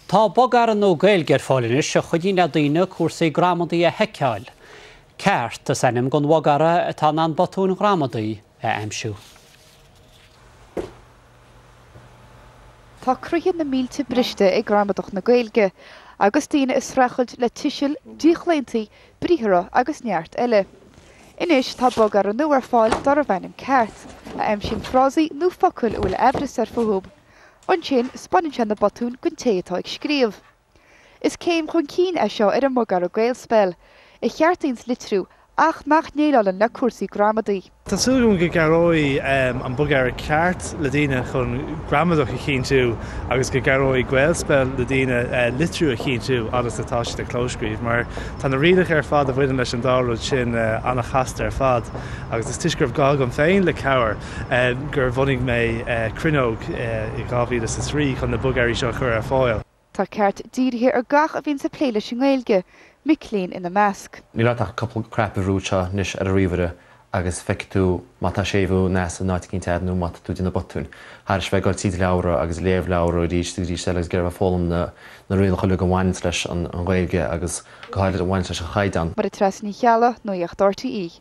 Tá bogearra nua Gaeilge ar fáil anois a chuidíonn le daoine cúrsaí gramadaí a sheiceáil. Ceart is ainm don bhogearra atá in ann botúin ghramadaí a aimsiú. Tá croíthe na mílte briste ag gramadach na Gaeilge agus daoine ag streachailt le tuisil, díochlaontaí, briathra agus neart eile. Anois tá bogearra nua ar fáil darbh ainm Ceart, a aimsíonn frásaí nó focail a bhfuil aimhreas air fúthu. Ansin, 'spáineann sé na botúin don té atá ag scríobh. Is céim chun cinn é seo ar an mbogearra Gaelspell, a cheartaíonns litriú ach nach ndéileálann le cúrsaí gramadaí. Tá súil agam go gcabhróidh an bogearra Ceart le daoine chun gramadach a chinntiú agus go gcabhróidh Gaelspell le daoine litriú a chinntiú fhad is atá siad ag clóscríobh mar tá na rialacha ar fad a bhaineann leis an dá rud sin an-chasta ar fad agus is toisc go raibh gá agam féin le cabhair gur bhunaigh mé Cruinneog i 2003 chun na bogearraí seo a chur ar fáil. Tá Ceart dírithe ar gach a bhíonns ag plé leis an nGaeilge, mic léinn ina measc. Níl ort ach cúpla cnaipe a bhrú anseo anois ar an ríomhaire agus feicfidh tú má tá séimhiú in easnamh in áit eicínt agat nó má tá tú ag déanamh botúin. Thairis bheith ag dul tríd leabhra agus léamh leabhra arís agus arís eile agus ag iarraidh bheith ag foghlaim na na rialacha uilig a bhaineanns leis an Ghaeilge agus go háirithe a bhaineanns leis an chaighdeán. Máire Treasa Ní Cheallaigh, Nuacht RTÉ.